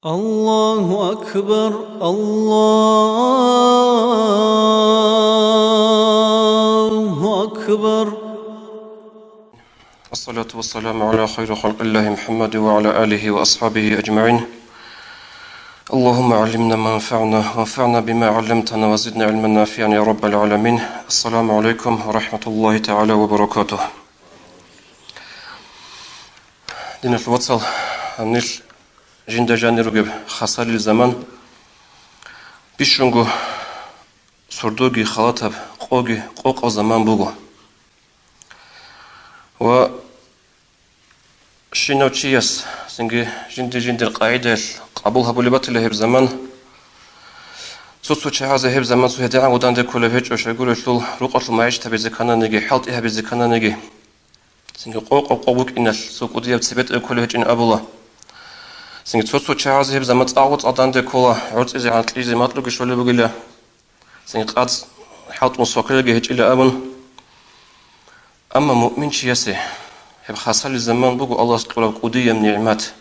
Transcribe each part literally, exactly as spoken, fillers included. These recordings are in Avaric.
الله أكبر، الله أكبر. والصلاة والسلام على خير خلق الله محمد وعلى آله وأصحابه أجمعين. اللهم علمنا ما ينفعنا وانفعنا بما علمتنا وزدنا علما نافعا يا رب العالمين. السلام عليكم ورحمة الله تعالى وبركاته. Диналъул вацал, гьанир жинда жанир ругеб хасалил заман бищунго сордоги халатаб, къоги къокъаб заман буго. Ва щинав чияс цинги жинди-жиндир къагӀидаялъ къабул гьабулеб батила гьеб заман. Цо-цо чагӀазе гьеб заман цо гьедигӀанго данде кколеб гьечӀо, щайгурелъул рукъалъул магӀишат гьабизе ккананиги, хӀалтӀи гьабизе ккананиги. Цинги къокъ-къокъ букӀиналъ цо кӀудияб цебетӀе кколеб гьечӀин абула. Цинги цо-цо чагӀазе гьеб заман цӀакъго-цӀакъ данде ккола, гӀорцӀизегӀан кьижизе макьуги щолеб бугила. Цинги къац хӀалтӀун свакилги гьечӀила абун. Амма муъминчиясе гьеб хасалил заман буго Аллагьас кьураб кӀудияб нигӀмат.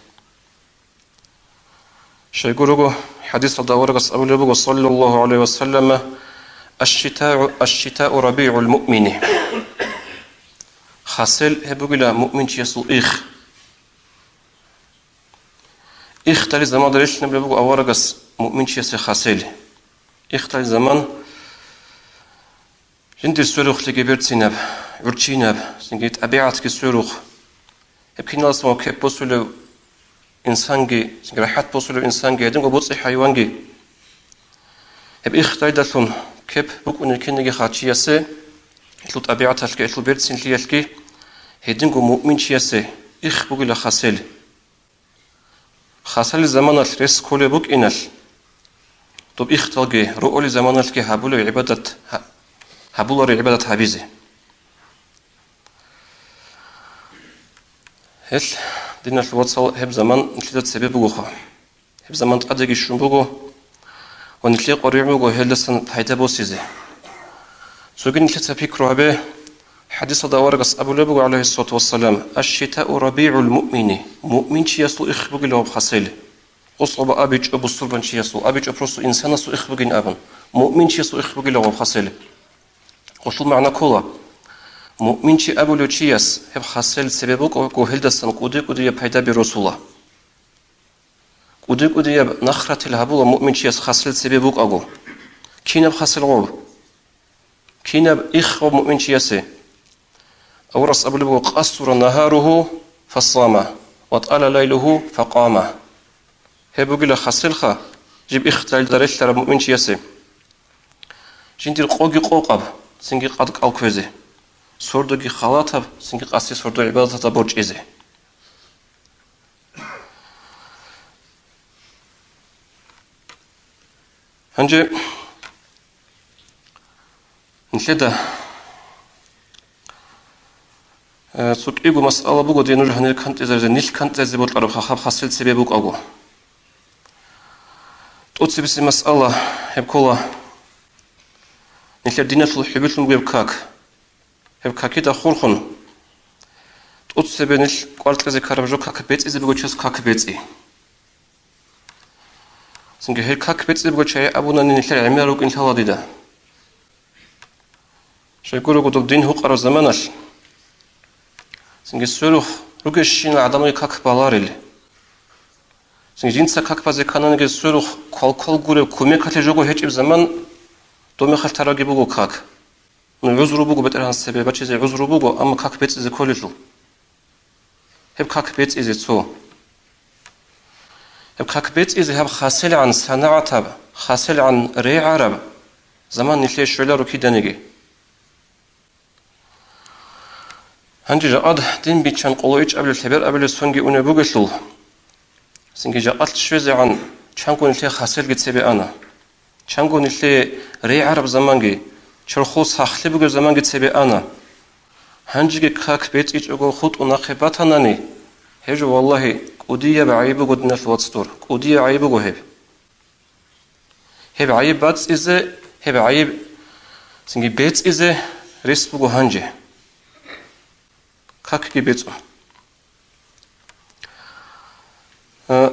Щайгурого, хӀадисалда аварагас абулеб буго, саллаллагьу гӀалайгьи ва саллама: «Аш-шитау, аш-шитау рабигӀул муъмини». Хасел гьеб бугила муъминчиясул их. Ихтали заманда релълъинабулеб буго аварагас муъминчиясе хасел. Ихтали заман жиндир сверухълъиги берцинаб, гӀурччинаб, цинги тӀабигӀатги сверухъ. Гьеб киналасдаго кеп босулев инсанги, цинги рахӀат босулев инсанги, гьединго боцӀи хӀайванги. Гьеб ихтайдалъун кеп букӀунеб кинеги хачиясе, гьелъул тӀабигӀаталъги, гьелъул берцинлъиялъги, гьединго муъминчиясе их бугила хасел. Хасалил заманалъ рес кколеб букӀиналъ, доб ихталги, роъолил заманалъги гьабулеб гӀибадат гьа-, гьабуларо гӀибадат гьабизе. Гьелъ, диналъул вацал, гьеб заман нилъеда цебе бугоха. Гьеб заман тӀадеги щун буго ва нилъее къваригӀун буго гьелдасан пайда босизе. Цоги нилъеца пикру гьабе, хӀадисалда аварагас абулеб буго, гӀалайгьиссалату вассалам: «Аш-шитау рабигӀул муъмини», муъминчиясул их бугила гьаб хасел. Къособа абичӀо бусурбанчиясул, абичӀо просто инсанасул их бугин абун, муъминчиясул их бугила гьаб хасел. Гъолъул магӀна ккола, муъминчи абулев чияс гьеб хасел цебе букӀаго, гьелдасан кӀуди-кӀудияб пайдаби росула. КӀуди-кӀудияб нахратил гьабула муъминчияс хасел цебе букӀаго. Кинаб хасел гъоб? Кинаб их гъоб муъминчиясе? Аварагас абулеб буго: «Къасура нагьаругьу фасама, ва тӀала лайлугьу факъама». Гьеб бугила хаселха, жиб ихталда релълъараб муъминчиясе. Жиндир къоги къокъаб, цинги къад кӀал кквезе. Сордоги халатаб, цинги къаси сордо гӀибадаталда борчӀизе. Гьанже нилъеда, э, цо кӀиго масъала буго, дие нуж гьанир кантӀизаризе, нилъ кантӀизе бокьараб хаб хасел цебе букӀаго. ТӀоцебесеб масъала гьеб ккола нилъер диналъул хӀубилъун бугеб как. Гьеб какида хурхун, тӀоцебе нилъ кӀвар кьезе ккараб жо как бецӀизе буго чияс как бецӀи. Цинги гьел как бецӀизе буго чагӀи абунани нилъер гӀемерал рукӀин лъала дида. Щайгурого доб дин гьукъараб заманалъ, цинги сверухъ ругещинал гӀадамаги как баларел. Цинги жинца как базе ккананиги сверухъ квал-квал гуреб кумекалъе жого гьечӀеб заман, доб мехалъ тарабги буго как. Ну, гӀузру буго, БетӀергьанас цебе бачизе гӀузру буго, амма как бецӀизе кколелъул. Гьеб как бецӀизе цо. Гьеб как бецӀизе гьаб хасилгӀан санагӀатаб, хасилгӀан регӀараб заман нилъее щвеларо киданиги. Гьанже жакъад дин биччан къоло ичӀабилеб, лъеберабилеб сонги унеб бугелъул, цинги жакъалъ щвезегӀан чанго нилъее хасилги цебе ана. Чанго нилъее регӀараб заманги, чорхол сахлъи бугеб заманги цебе ана. Гьанжеги как бецӀичӀого хутӀун нахъе батанани, гьеб жо, валлагьи, кӀудияб гӀайиб буго, диналъ вацдур, кӀудияб гӀайиб буго гьеб. Гьеб гӀайиб бацӀцӀизе, гьеб гӀайиб цинги бецӀизе рес буго гьанже. Какги бецӀун. Э,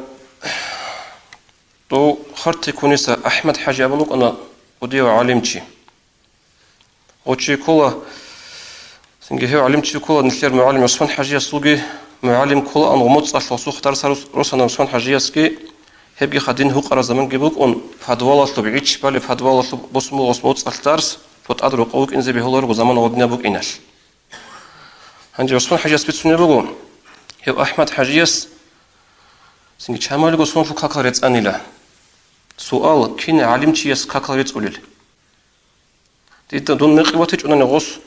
Дов Хартикуниса АхӀмад-хӀажи абун вукӀана кӀудияв гӀалимчи. Гъов чи ккола, цинги гьев гӀалимчи ккола нилъер мугӀалим ГӀусман-хӀажиясулги, мугӀалим кколаан гъо моцӀалъ гъосухъ дарсар рос-, росанав ГӀусман-хӀажиясги, гьебгиха дин гьукъараб заманги букӀун, подвалалъуб, гӀич балеб подвалалъуб босун буго гъос моцӀалъ дарс, цо тӀад рокъов вукӀинзе бегьуларого замана гъодинаб букӀиналъ. Гьанже ГӀусман-хӀажияс бицунеб буго, гьев АхӀмад-хӀажияс цинги чамалиго соналъул какал рецӀанила. Суал: кин гӀалимчияс какал рецӀулел? Дида дун мекъи батичӀунани гъос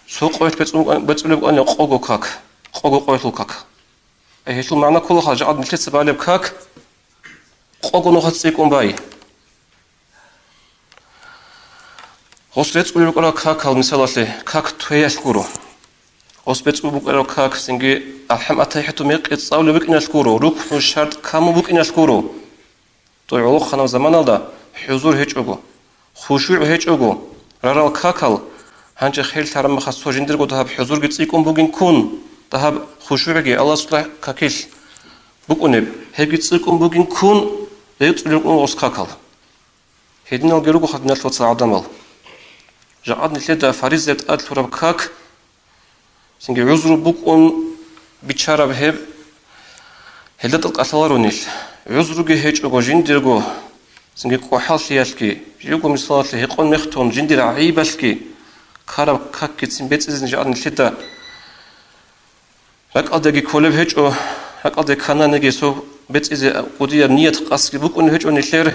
цо къоялъ бецӀун-, бецӀулеб букӀанила къого как, къого къоялъул как. Э, гьелъул магӀна кколаха, жакъа нилъеца балеб как къого нухалъ цӀикӀкӀун бай. Гъос рецӀулеб букӀараб какал, мисалалъе, как твеялъ гуро. Гъос бецӀулеб букӀараб как цинги АлхӀам-АтахӀияту мекъи цӀалулеб букӀиналъ гуро, рукну шартӀ камун букӀиналъ гуро. Дой гӀолохъанаб заманалда хӀузур гьечӀого, хушугӀ гьечӀого, рарал какал, гьанже херлъараб мехалъ цо жиндирго дагьаб хӀузурги цӀикӀкӀун бугин ккун, дагьаб хушугӀги Аллагьасул какилъ букӀунеб, гьебги цӀикӀкӀун бугин ккун, рецӀулел рукӀун гъос какал. Гьединалги ругоха, диналъул вацал, гӀадамал. Жакъа нилъеда фаризаяб тӀад лъураб как, цинги гӀузру букӀун биччараб гьеб, гьелда тӀад кӀалъаларо нилъ. ГӀузруги гьечӀого жиндирго, цинги кӀухӀаллъиялъги, живго мисалалъе гьекъон мехтун жиндир гӀайибалъги ккараб какги цин бецӀизин жакъа нилъеда ракӀалдеги кколеб гьечӀо, ракӀалде ккананиги цо бецӀизе кӀудияб ният къасги букӀунеб гьечӀо нилъер.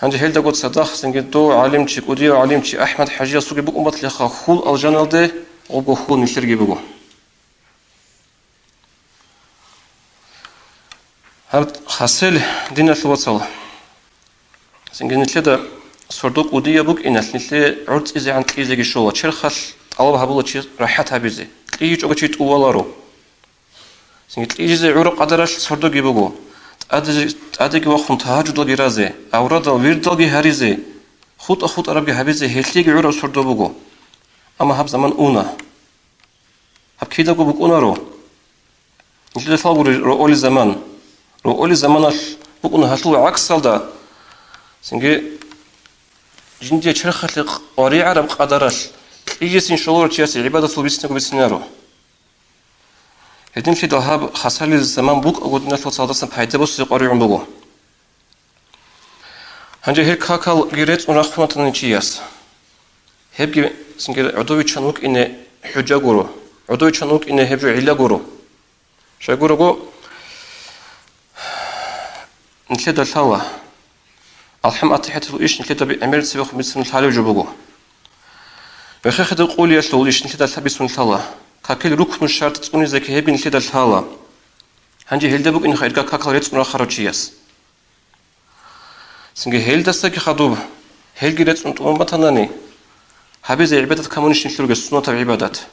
Гьанже гьелдаго цадахъ цинги дов гӀалимчи, кӀудияв гӀалимчи АхӀмад-хӀажиясулги букӀун батлаха, хьул алжаналде гъобго хьул нилъерги буго. Гьаб хасел, диналъул вацал. Цинги нилъеда сордо кӀудияб букӀиналъ, нилъее гӀорцӀизегӀан кьизеги щола, черхалъ тӀалаб гьабула чи рахӀат гьабизе, кьижичӀого чи тӀуваларо. Цинги кьижизе гӀураб къадаралъ сордоги буго, тӀаде-, тӀадеги вахун тагьажудалги разе, аврадал вирдалги гьаризе, хутӀа-хутӀарабги гьабизе гьелъиеги гӀураб сордо буго. Амма гьаб заман уна. Гьаб кидаго букӀунаро. Нилъеда лъалгури роъоли заман. Роъоли заманалъ букӀуна гьалъул гӀаксалда, цинги жиндие черхалъе къваригӀараб къадаралъ кьижисин щолоро чиясе гӀибадатул бицинего бицинаро. Гьединлъидал гьаб хасалил заман букӀаго диналъул цалдасан пайда босизе къваригӀун буго. Гьанже гьел какалги рецӀун рахунатани чияс. Гьебги цинги гӀодовичан вукӀине хӀужа гуро, гӀодовичан вукӀине гьеб жо гӀилла гуро. Щайгурого, нилъеда лъала. АлхӀам-АтахӀиятул иш нилъеда би-, гӀемер цебехун бицун лъалев жо буго. Вехехъе къулиялъул иш нилъеда лъабицун лъала. Какил рукну шартӀ цӀунизеги гьебги нилъеда лъала. Гьанже гьелда букӀин хайрга какал рецӀун рахарав чияс. Цинги гьелдасаги хадуб, гьелги рецӀун тӀубан батанани, гьабизе гӀибадат камунищ нилъерги суннатаб гӀибадат.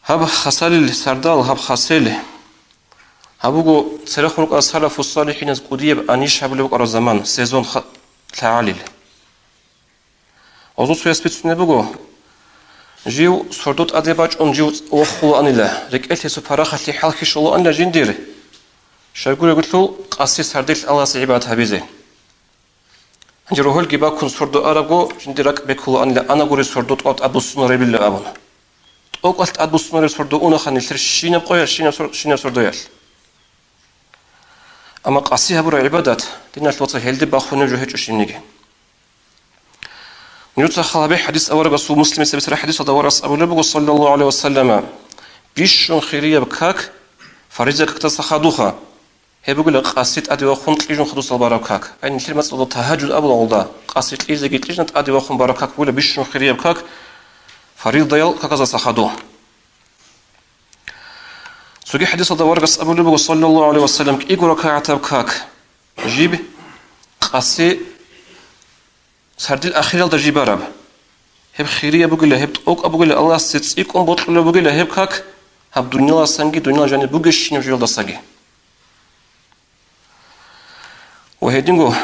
Гьаб хасалил сардал, гьаб хасел. Гьаб буго церехун рукӀарал салафу-салихӀиназ кӀудияб аниш гьабулеб букӀараб заман, сезон ха-, лъагӀалил. Гъозул цояс бицунеб буго, жив сордо тӀаде бачӀун жив вохулаанила, рекӀелъ гьесул парахалъе хӀалхьи щолаанила жиндир, щайгурелъул къаси сардилъ Аллагьасе гӀибадат гьабизе. Гьанже рогьелги бакун сордо арабго, жиндир ракӀ бекулаанила, анагури сордо тӀад тӀадбуссунаребила абун. ТӀокӀалъ тӀадбуссунареб сордо унаха нилъер щинаб къоялъ, щинаб сор-, щинаб сордоялъ. Амма къаси гьабураб гӀибадат, диналъ вацал, гьелде бахунеб жо гьечӀо щибниги. Нужеца хал гьабе хӀадис аварагасул, Муслимица бицараб хӀадисалда аварагас абулеб буго, саллаллагьу гӀалайгьи ва саллама, бищун хирияб как фариза какдаса хадуха. Гьеб бугила къаси тӀаде вахун кьижун хадусал бараб как. Ай, нилъер мацӀалда тагьажуд абула гъолда, къаси кьижеги кьижна тӀаде вахун бараб как бугила бищун хирияб как, фаридаял каказаса хаду. Цоги хӀадисалда аварагас абулеб буго, саллаллагьу гӀалайгьи ва саллам, кӀиго ракагӀатаб как жиб къаси сардил ахиралда жиб бараб. Гьеб хирияб бугила, гьеб тӀокӀаб бугила, Аллагьасде цӀикӀкӀун бокьулеб бугила гьеб как, гьаб дунияласанги, дуниял жаниб бугебщинаб жоялдасаги. Ва гьединго,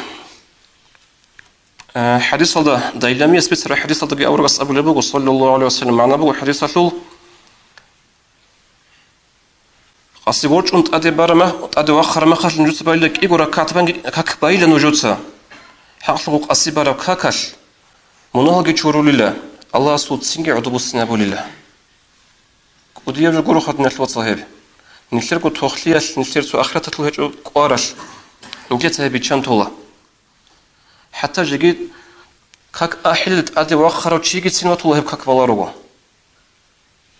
э, хӀадисалда, Дайламияс бицараб хӀадисалдаги аварагас абулеб буго, саллаллагьу гӀалайгьи ва саллам, магӀна буго хӀадисалъул, Къаси ворчӀун тӀаде бараб мах-, тӀаде вахъараб мехалъ нужеца байила кӀиго ракагӀат банги как байила нужеца. ХӀакълъун къаси бараб какалъ мунагьалги чурулила, Аллагьасул ццинги гӀодобуссинабулила. КӀудияб жо гуро, хадиналъ вацал, гьеб. Нилъерго тохлъиялъ, нилъер цо ахираталъул гьечӀо кӀваралъ, нилъеца гьеб биччан тола. ХӀатта жеги как ахӀилел тӀаде вахъарав чигицин ватула гьеб как баларого.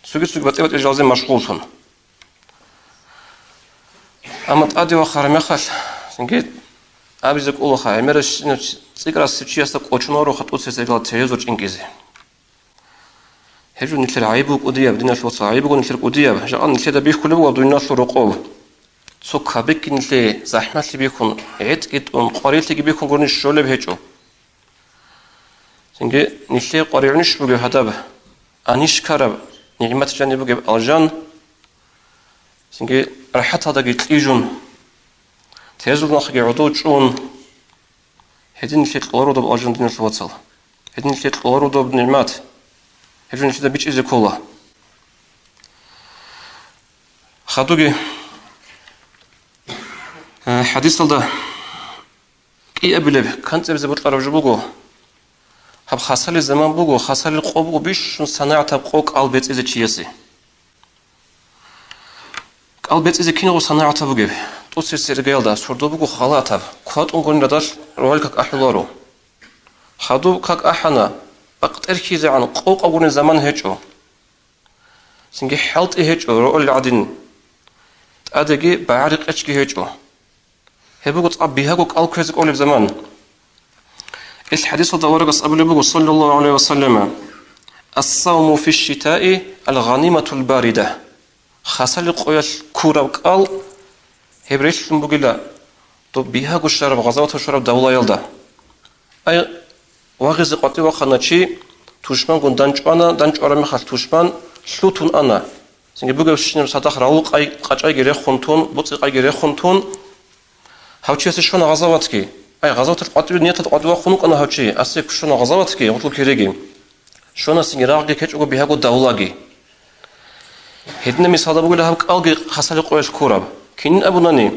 Цоги-цоги батӀи-батӀи жалазе машгъуллъун. Амма тӀаде вахъараб мехалъ, цинги абизе кӀолаха, гӀемеращинав цӀикӀкӀарасев чиясда кӀочон вароха тӀоцебесеб телевизор чӀинкӀизе. Гьеб жо нилъер гӀайиб буго кӀудияб, диналъ вацал, гӀайиб буго нилъер кӀудияб. Жакъа нилъеда бихьулеб буго дуниялъул рокъоб. Цо кабикки нилъее захӀмалъи бихьун, гӀетӀги тӀун, къварилъиги бихьун гурони щолеб гьечӀо. Цинги нилъее къваригӀунищ бугеб гьадаб анищ ккараб нигӀмат жаниб бугеб алжан, цинги рахӀаталдаги кьижун, тезул нахъеги гӀодов чӀун, гьедин нилъее кьоларо доб алжан, диналъ вацал. Гьедин нилъее кьоларо доб нигӀмат. Гьеб жо нилъеда бичӀчӀизе ккола. Хадуги, э, хӀадисалда кӀиабилеб, канцӀабизе бокьараб жо буго. Гьаб хасалил заман буго, хасалил къо буго бищун санагӀатаб къо кӀал бецӀизе чиясе. КӀал бецӀизе киналго санагӀатаб бугеб? ТӀоцебесеб иргаялда сордо буго халатаб, кватӀунгони радалъ рогьел как ахӀуларо. Хадуб как ахӀана, бакъ тӀерхьизегӀан къо къабулеб заман гьечӀо. Цинги хӀалтӀи гьечӀо рогьел гӀадин, тӀадеги багӀа-рекъечги гьечӀо. Гьеб буго цӀакъ бигьаго кӀал кквезе кӀолеб заман. Ил хӀадисалда аварагас абулеб буго, саллаллагьу гӀалайгьи ва саллама: «Ас-савму фиш-шитаи ал-гъаниматул барида». Хасалил къоялъ ккураб кӀал гьеб релълъун бугила доб бигьаго щвараб, гъазаватав щвараб давлаялда. Ай, вагъизе къватӀив вахъана чи, тушмангун данчӀвана, данчӀвараб мехалъ тушман лъутун ана. Цинги бугебщинаб цадахъ равул къай-, къачӀайги рехун тун, боцӀи-къайги рехун тун, гьав чиясе щвана гъазаватги. Ай, гъазаваталъ къватӀибе нияталда къватӀив вахъун вукӀана гьав чи, гьасие щвана гъазаватги, гъулъул киреги. Щвана цинги рагъги ккечӀого бигьаго давлаги. Гьединаб мисалда бугила гьаб кӀалги хасалил къоялъ ккураб. Кинин абунани,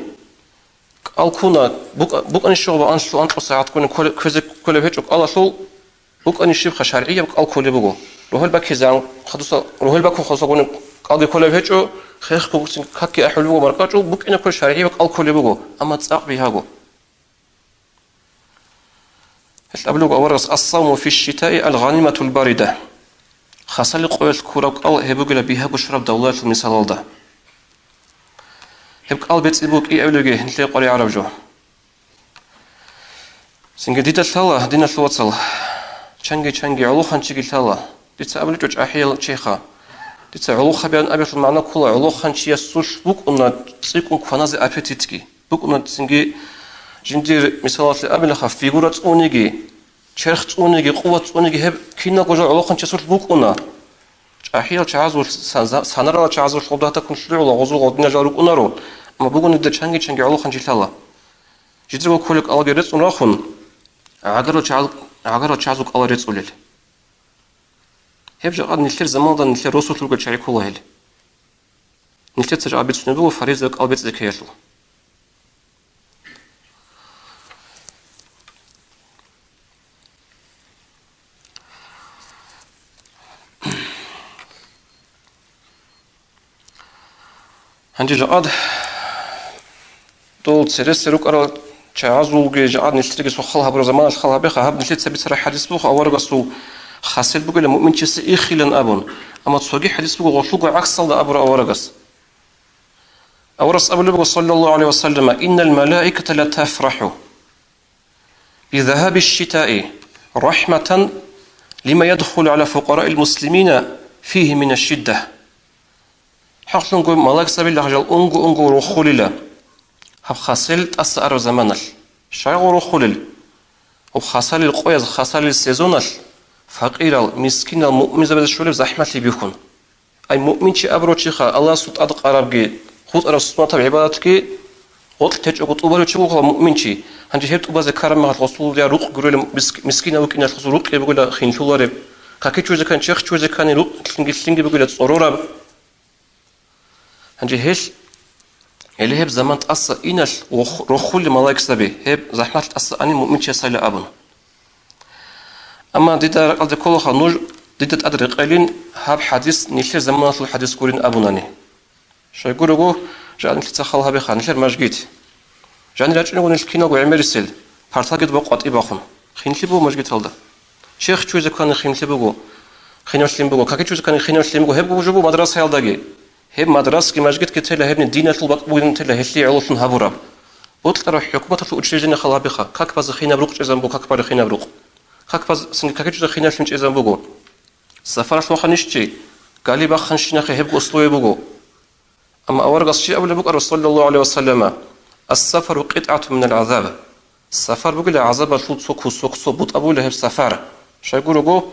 кӀал ккуна, букӀа-, букӀани щугъаба анлъу-анкьу сагӀат ккуни кколе-, кквезе кколеб гьечӀо кӀалалъул, букӀани щибха шаргӀияб кӀал кколеб буго. Рогьел баккизегӀан хадуса, рогьел баккун хадусагони кӀалги кколеб гьечӀо, хехго гуцин какги ахӀулеб буго маркӀачӀул, букӀина кколеб шаргӀияб кӀал кколеб буго, амма цӀакъ бигьаго. Гьелъ абулеб аварагас: «Ас-савму фиш-шитаи ал-гъаниматул барида». Хасалил къоялъ ккураб кӀал гьеб бугила бигьаго щвараб давлаялъул мисалалда. Гьеб кӀал бецӀи буго кӀиабилебги нилъее къваригӀараб жо. Цинги дида лъала, диналъул вацал, чанги-чанги гӀолохъанчиги лъала. Дица абулечӀо чӀахӀиял чеха. Дица гӀолохъабиан абиялъул магӀна ккола, гӀолохъанчиясулъ букӀуна цӀикӀкӀун кваназе аппетитги. БукӀуна цинги жиндир мисалалъе абилаха, фигура цӀуниги, черх цӀуниги, къуват цӀуниги гьеб киналго жо гӀолохъанчиясулъ букӀуна. ЧӀахӀиял чагӀазулъ, сан-, санарал чагӀазулъ гъодатакун лъугӀула гъозул гъодинал жал рукӀунаро, амма бугонида чанги-чанги гӀолохъанчи лъала. Жидерго кколеб кӀалги рецӀун рахун, гӀагарал чагӀаз-, гӀагарал чагӀазул кӀал рецӀулел. Гьеб жакъа нилъер заманалда нилъер росулъ ругел чагӀи ккола гьел. Нилъеца жакъа бицунеб буго фаризаяб кӀал бецӀизе ккеялъул. Гьанже жакъад дол цересел рукӀарал чагӀазулги жакъад нилъедаги сухъал гьабураб заманалъ хал гьабеха, гьаб нилъеца бицараб хӀадис буго, аварагасул хасел бугила муъминчиясе ихилан абун, амма цоги хӀадис буго гъолъулго гӀаксалда абураб аварагас. Аварагас абулеб буго, саллаллагьу гӀалайгьи ва саллама: «Иннал малаиката ла тафрахӀу би загьабиш-шитаи рахӀматан лима ядхулу гӀала фукъараил муслимина фигьи минаш-шидда». ХӀакълъунго малаикзабила гьажал унго-унго рохулила гьаб хасел тӀаса араб заманалъ. Щайго рохулел? Гьаб хасалил къояз, хасалил сезоналъ факъирал, мискинал муъминзабазе щолеб захӀмалъи бихьун. Ай, муъминчи абурав чиха, Аллагьасул тӀадкъарабги, хутӀараб суннатаб гӀибадатги гъоркь течӀого тӀубарав чи вугоха муъминчи. Гьанже гьеб тӀубазе ккараб мехалъ гъосул я рукъ гурелин миск-, мискинав вукӀиналъ гъосул рукъи бугила хинлъулареб. Каки чузе ккани, чехь чузе ккани, рукъ лъинги-лъинги бугила цӀорораб. Гьанже гьелъ Гьеле гьеб заман тӀаса иналъ воху-, рохулел малаикзаби, гьеб захӀмалъ тӀаса анин муъминчиясайилан абун. Амма дида ракӀалде кколаха нуж дида тӀад рекъелин гьаб хӀадис нилъер заманалъул хӀадис гурин абунани. Щайгурого, жан нилъеца хал гьабеха, нилъер мажгит. Жанир рачӀунего нилъ киналго гӀемерисел, парталги къватӀиб бахун. Хинлъи буго мажгиталда. Черх чуризе ккани хинлъи буго, хинавлъин буго, каки чуризе ккани хинавлъин буго, гьеб жо буго мадрасаялдаги. Гьеб мадрасаги мажгитги тела гьебни диналъул бакӀ бугин тела гьелъие гӀололъун гьабураб. Бокьараб хӀукуматалъул учреждение хал гьабеха, как базе хинаб рукъ чӀезан буго, как баре хинаб рукъ. Как баз-, цинги каки чуризе хинавлъин чӀезан буго. Сафаралъ ваханищ чи, гали баханщинахъе гьебго условие буго. Амма аварагас чи абулеб букӀараб, саллаллагьу гӀалайгьи ва саллама: «Ас-сафару къитӀгӀатун минал гӀазаб». Сафар бугила гӀазабалъул цо кусок, цо бутӀа бугила гьеб сафар. Щайгурого,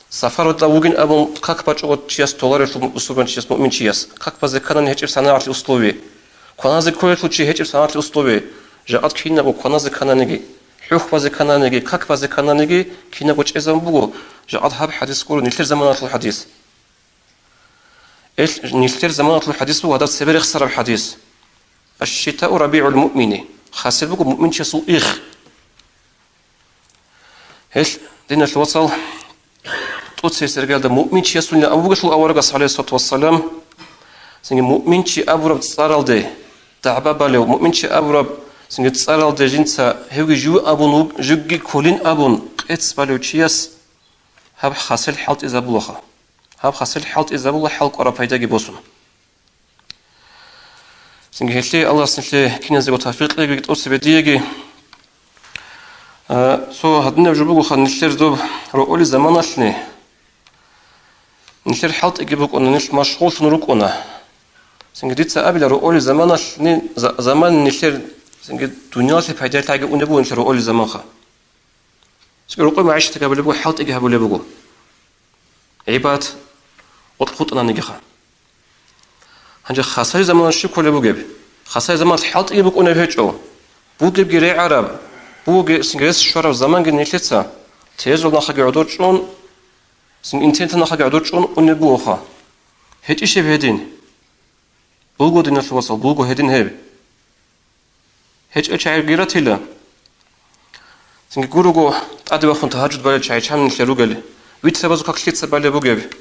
сафаралда вугин абун как бачӀого чияс толарелъул бусурбан чияс, муъмин чияс, как базе кканани гьечӀеб санагӀалъе условие. Кваназе кколелъул чи гьечӀеб санагӀалъе условие. Жакъад кинабго кваназе ккананиги, хӀухьбазе ккананиги, как базе ккананиги кинабго чӀезабун буго, жакъад гьаб хӀадис гуро нилъер заманалъул хӀадис. Ил нилъер заманалъул хӀадис буго гьадаб цебе рехсараб хӀадис. Аш-шитау рабигӀул муъмини, хасел буго муъминчиясул их. Гьел, диналъул вацал, тӀоцебесеб иргаялда муъминчиясулин абун бугелъул аварагас, гӀалайгьиссалату вассалам, цинги муъминчи абураб цӀаралде дагӀба балев, муъминчи абураб цинги цӀаралде жинца гьевги жив абун вуг-, живги кколин абун къец балев чияс гьаб хасел хӀалтӀизабулаха. Гьаб хасел хӀалтӀизабула хӀал кӀвараб пайдаги босун. Цинги гьелъие Аллагьас нилъее киназего тавфикъ кьеги, тӀоцебе диеги. А, цо гьадинаб жо бугоха, нилъер доб рокъолил заманалъни нилъер хӀалтӀиги букӀуна, нилъ машгъуллъун рукӀуна. Цинги дица абила, рокъолил заманалъни за-, заман нилъер, цинги дуниялалъе пайдалъаги унеб буго нилъер рокъолил заманха. Цинги рокъой магӀишатги гьабулеб буго, хӀалтӀиги гьабулеб буго. ГӀибад гъоркь хутӀананигиха. Гьанже хасай заманалъ щиб кколеб бугеб? Хасай заманалъ хӀалтӀиги букӀунеб гьечӀо. Бугебги регӀараб, бугебги рес щвараб заманги нилъеца телевизор нахъаги гӀодор чӀун, интернет нахъаги гӀодор чӀун унеб бугоха. ГьечӀищ гьеб гьедин? Буго, диналъул вацал, буго гьедин гьеб. ГьечӀел чагӀиги ратила. Цинги гурого тӀаде вахун тагьажуд балел чагӀи чан нилъер ругел, витрабазул как лъица балеб бугеб.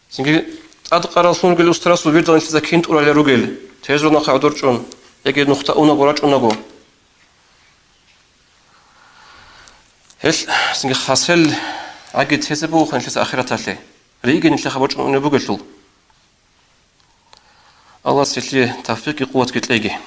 Цинги тӀад къараллъун ругел устарасул вирдал нилъеца кин тӀуралел ругел, телевизор нахъа гӀодор чӀун, яги нухда унаго рачӀунаго. Гьел цинги хасел гӀаги тезе бугоха нилъеца ахираталъе, риги нилъеха бочӀун унеб бугелъул. Аллагьас гьелъие тавфикъги къуватги кьеги.